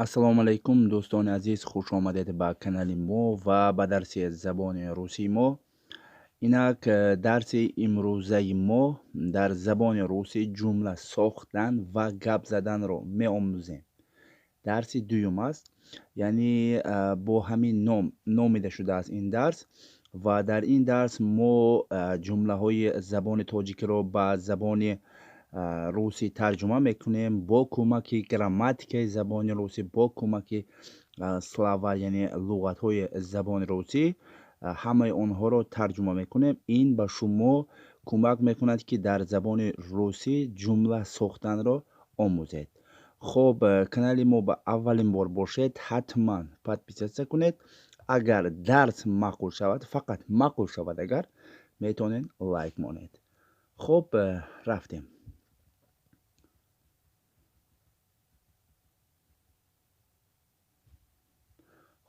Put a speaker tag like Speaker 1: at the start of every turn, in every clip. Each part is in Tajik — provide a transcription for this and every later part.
Speaker 1: Ассалому алайкум, дӯстони азиз, хуш омадед ба канали мо ва ба дарси забони русии мо. Инак дарси имрӯзаи мо дар забони русӣ ҷумла сохтан ва гап заданро меомӯзем. Дарси дуюм аст, яъне бо ҳамин ном номида шудааст ин дарс ва дар ин дарс мо ҷумлаҳои забони тоҷикиро ба забони русӣ тарҷума мекунем бо кӯмаки грамматикаи забони русӣ, бо кӯмаки словарь, яъне луғатҳои забони русӣ, ҳамаи онҳоро тарҷума мекунем. Ин ба шумо кӯмак мекунад, ки дар забони русӣ ҷумла сохтанро омӯзед. Хоб, канали мо ба аввалин бор бошед, ҳатман подписаться кунед. Агар дарс маъқул шавад, фақат маъқул шавад, агар метавонед лайк монед. Хоб, рафтем.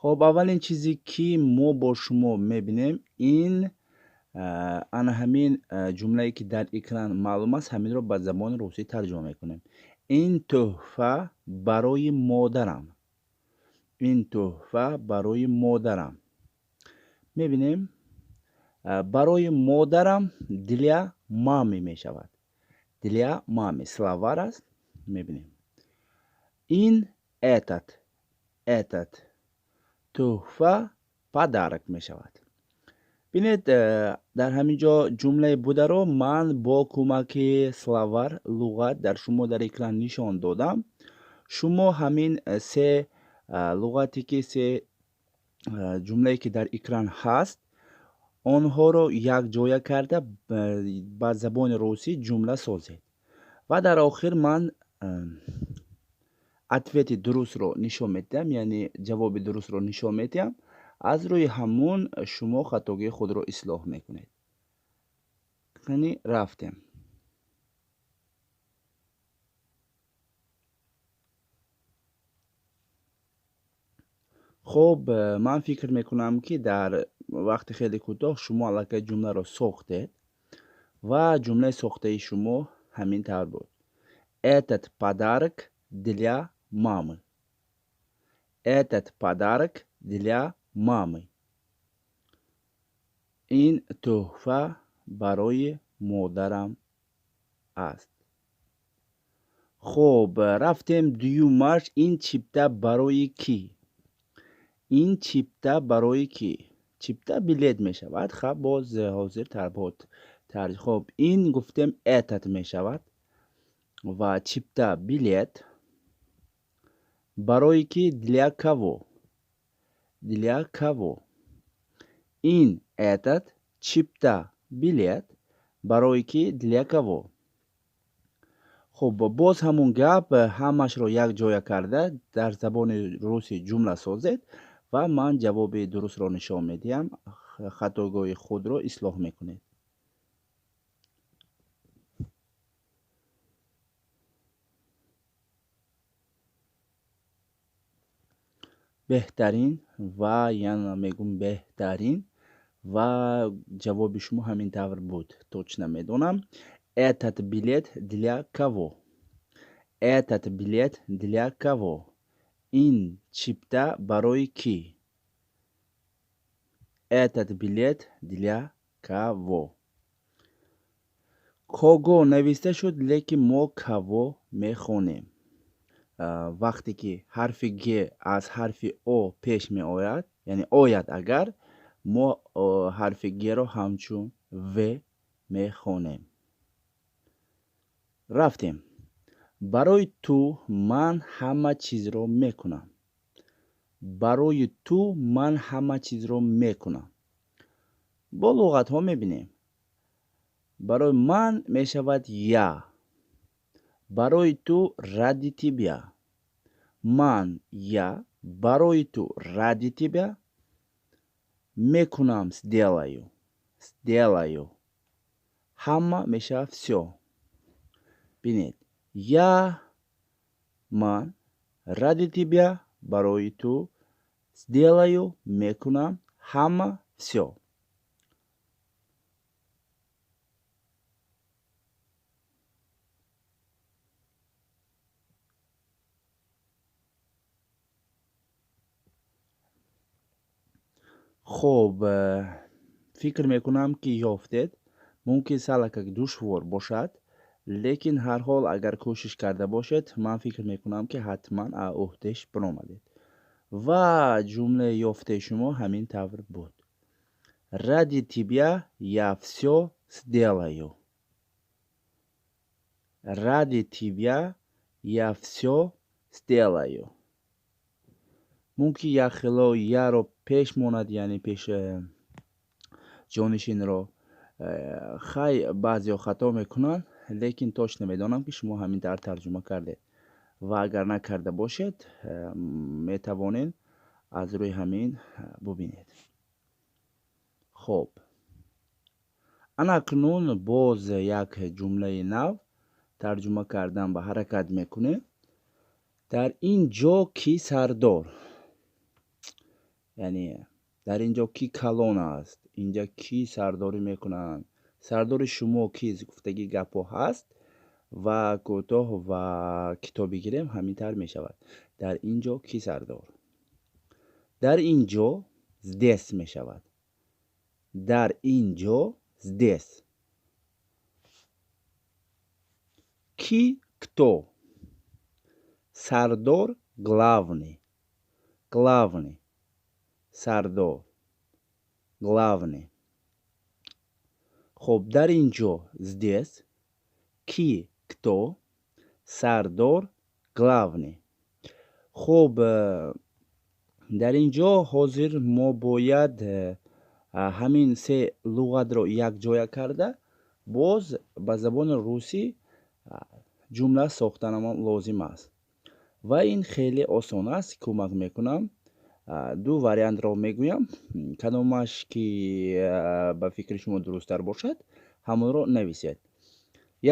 Speaker 1: Хоб, аввалин чизе ки мо бо шумо мебинем, ин ана ҳамин ҷумлае ки дар экран маълум аст, ҳаминро ба забони русӣ тарҷума мекунем. Ин тӯҳфа барои модарам. Ин тӯҳфа барои модарам. Мебинем, барои модарам для мамы мешавад. Для мамы словарь аст. Мебинем. Ин этот, этот тӯҳфа подарок мешавад. Бинед, дар ҳамин ҷо ҷумлаи бударо ман бо кӯмаки словарь, луғат дар шумо дар экран нишон додам. Шумо ҳамин се луғате ки се ҷумлае ки дар экран ҳаст, онҳоро якҷоя карда ба забони русӣ ҷумла созед. Ва дар охир ман ответи дурустро нишон медиҳам, яъне ҷавоби дурустро нишон медиҳам. Аз рӯи ҳамун шумо хатогии худро ислоҳ мекунед. Қани рафтем. Хоб, ман фикр мекунам, ки дар вақти хеле кӯтоҳ шумо аллакай ҷумларо сохтед ва ҷумлаи сохтаи шумо ҳамин тавр буд. Этот подарок для мамы. Этот подарок для мамы. Ин тӯҳфа барои модарам аст. Хоб, рафтем дуюмаш. Ин чипта барои кӣ? Ин чипта барои кӣ? Чипта билет мешавад. Ха, боз ҳозир тарбот. Хоб, ин гуфтем этот мешавад ва чипта билет. Барои ки для кого? Для кого? Ин этот чипта билет барои ки для кого? Хоб, боз ҳамун гап, ҳамашро якҷоя карда дар забони русӣ ҷумла созед ва ман ҷавоби дурустро нишон медиҳам. Хатогоҳи худро ислоҳ мекунед. Беҳтарин ва яна мегӯм беҳтарин ва ҷавоби шумо ҳамин тавр буд. Точно медонам. Этот билет для кого? Этот билет для кого? Ин чипта барои кӣ? Этот билет для кого? Кого нависта шуд, лекин мо кого мехонем. Вақте ки ҳарфи г аз ҳарфи о пеш меояд, яъне ояд агар, мо ҳарфи г-ро ҳамчун в мехонем. Рафтем. Барои ту ман ҳама чизро мекунам. Барои ту ман ҳама чизро мекунам. Бо луғатҳо мебинем. Барои ман мешавад я. Барои ту ради тебя. Ман я, барои ту ради тебя, мекунам сделаю. Сделаю. Ҳама мешавад всё. Бинед, я ман, ради тебя барои ту, сделаю мекунам, ҳама всё. Хоб, фикр мекунам, ки ёфтед. Мумкин салакак душвор бошад, лекин ҳар ҳол агар кӯшиш карда бошед, ман фикр мекунам, ки ҳатман аз уҳдаш баромадед. Ва ҷумлаи ёфтаи шумо ҳамин тавр буд: «Ради тебя я всё сделаю». «Ради тебя я всё сделаю». Мумкин як хело яро пеш монад, яъне пеш ҷонишинро. Хай, баъзеҳо хато мекунанд, лекин точно медонам, ки шумо ҳамин тавр тарҷума кардед ва агар накарда бошед, метавонед аз рӯи ҳамин бубинед. Хоб, ана акнун боз як ҷумлаи нав тарҷума кардан ба ҳаракат мекунем. Дар ин ҷо кӣ сардор, яъне дар ин ҷо кӣ калон аст, инҷа кӣ сардорӣ мекунанд, сардори шумо кист, гуфтагӣ гапҳо ҳаст. Ва кӯтоҳ ва китобӣ гирем, ҳамин тавр мешавад: дар ин ҷо кӣ сардор? Дар ин ҷо здесь мешавад. Дар ин ҷо здесь кӣ, кто, сардор главный, главный сардор, главный. Хоб, дар ин ҷо здесь кӣ, кто, сардор главный. Хоб, дар ин ҷо ҳозир мо бояд ҳамин се луғатро якҷоя карда, боз ба забони русӣ ҷумла сохтанамон лозим аст. Ва ин хеле осон аст. Кӯмак мекунам, ду вариантро мегӯям, кадомаш ки ба фикри шумо дурусттар бошад, ҳамонро нависед.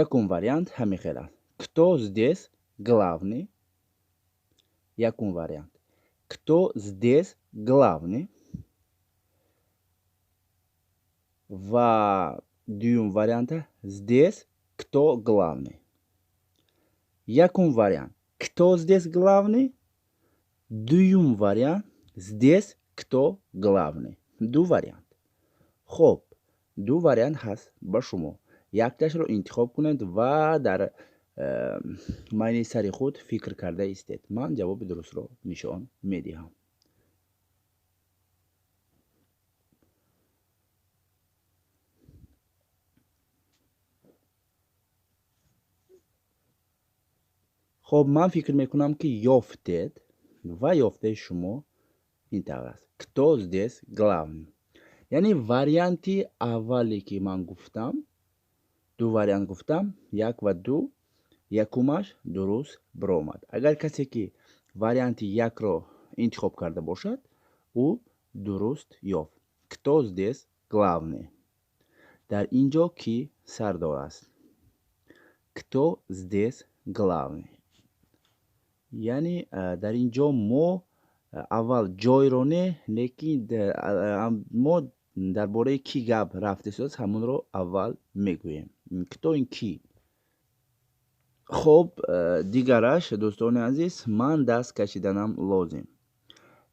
Speaker 1: Якум вариант ҳамин хел аст: «Кто здесь главный?» Якум вариант: «Кто здесь главный?» Ва дуюм варианта: «Здесь кто главный?» Якум вариант: «Кто здесь главный?», дуюм вариант: «Здесь кто главный?» Ду вариант. Хоб, ду вариант ҳаст ба шумо, якташро интихоб кунед ва дар майни сари худ фикр карда истед. Ман ҷавоби дурустро нишон медиҳам. Хоб, ман фикр мекунам, ки ёфтед ва ёфтаи шумо ин тавр аст: «Кто здесь главный?», яъне варианти аввале, ки ман гуфтам, ду вариант гуфтам, як ва ду, якумаш дуруст биромад. Агар касе ки варианти якро интихоб карда бошад, ӯ дуруст ёфт: «Кто здесь главный?» Дар ин ҷо кӣ сардор аст? «Кто здесь главный?» Яъне дар ин ҷо мо аввал ҷойро не, лекин мо дар бораи кӣ гап рафта истодааст, ҳамонро аввал мегӯем. Кто ин кӣ. Хоб, дигараш, дӯстони азиз: ман даст кашиданам лозим,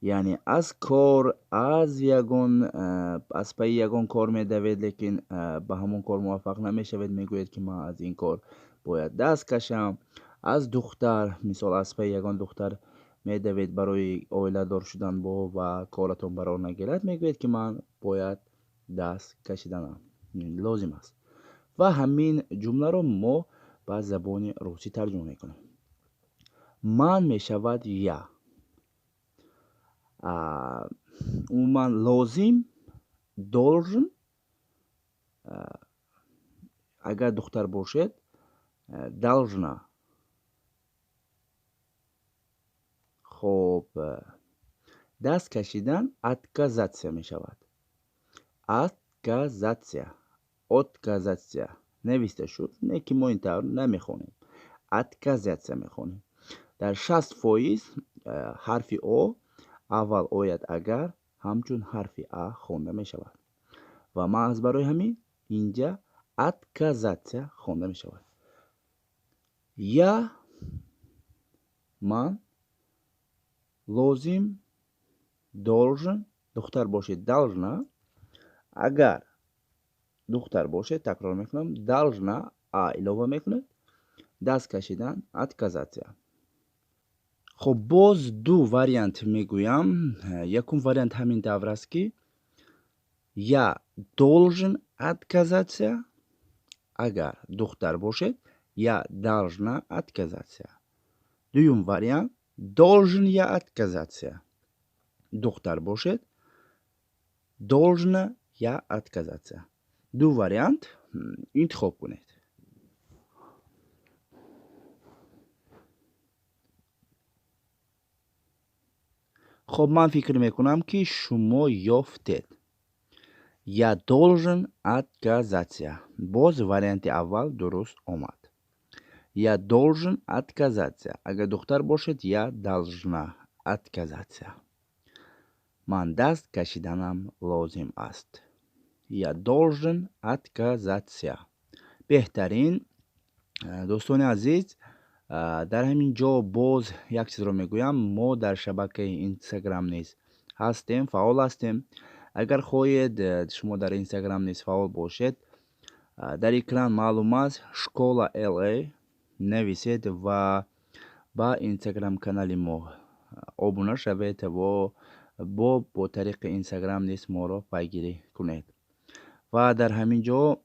Speaker 1: яъне аз кор, аз ягон, аз пайи ягон кор медавед, лекин ба ҳамон кор муваффақ намешавед, мегӯед, ки ман аз ин кор бояд даст кашам. Аз духтар, мисол, аз пайи ягон духтар медавед барои оиладор шудан бо ва коратон барор нагирад, мегӯед, ки ман бояд даст кашиданам лозим аст. Ва ҳамин ҷумларо мо ба забони русӣ тарҷума мекунем. Ман мешавад я, умуман лозим должен, агар духтар бошед, должна. Хоб, даст кашидан отказаться мешавад. Отказаться, отказаться нависта шуд, не ки мо ин тавр намехонем, отказаться мехонем. Дар 60% ҳарфи о аввал ояд, агар ҳамчун ҳарфи а хонда мешавад ва маҳз барои ҳамин инҷа отказаться хонда мешавад. Я ман, лозим должен. Духтар бошед, должна. Агар духтар бошед, такрор мекунам, должна, а илова мекунед, даст кашидан, отказаться. Хуб, боз ду вариант мегӯям. Якум вариант ҳамин тавр аст, ки я должен отказаться. Агар духтар бошед, я должна отказаться. Дуюм вариант: должен я отказаться. Духтар бошед, должна я отказаться. Ду вариант, интихоб кунед. Хуб, ман фикр мекунам, ки шумо ёфтед. Я должен отказаться. Боз варианти аввал дуруст омад. Я должен отказаться. Агар духтар бошед, я должна отказаться. Ман даст кашиданам лозим аст. Я должен отказаться. Беҳтарин, дӯстони азиз, дар ҳамин ҷо боз як чизро мегӯям. Мо дар шабакаи Инстаграм низ ҳастем, фаъол ҳастем. Агар хоҳед, шумо дар Инстаграм низ фаъол бошед, дар экран маълум аст, Школа ЛА нависед ва ба Инстаграм канали мо обуна шавед ва бо тариқи Инстаграм низ моро пайгирӣ кунед. Ва дар ҳамин ҷо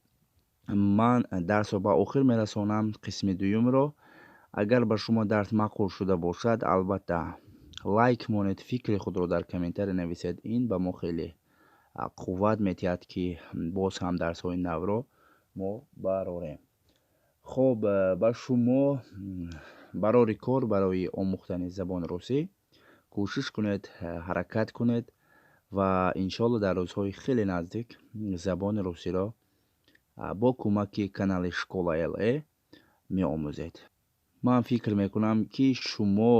Speaker 1: ман дарсро ба охир мерасонам, қисми дуюмро. Агар ба шумо дарс маъқул шуда бошад, албатта, лайк монед, фикри худро дар комментария нависед. Ин ба мо хеле қувват метиҳад, ки боз ҳам дарсҳои навро мо барорем. Хуб, ба шумо барори кор барои омӯхтани забони русӣ. Кӯшиш кунед, ҳаракат кунед ва иншоалло дар рӯзҳои хеле наздик забони русиро бо кӯмаки канали Школа ЛА меомӯзед. Ман фикр мекунам, ки шумо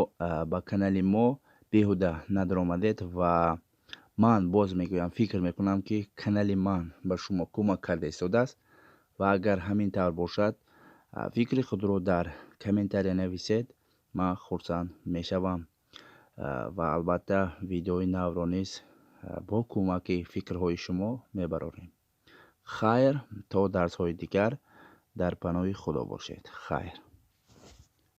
Speaker 1: ба канали мо беҳуда надаромадед ва ман боз мегӯям, фикр мекунам, ки канали ман ба шумо кӯмак карда истодааст. Ва агар ҳамин тавр бошад, фикри худро дар комментария нависед, ман хурсанд мешавам ва албатта видеои навро низ бо кӯмаки фикрҳои шумо мебарорем. Хайр, то дарсҳои дигар, дар паноҳи Худо бошед. Хайр.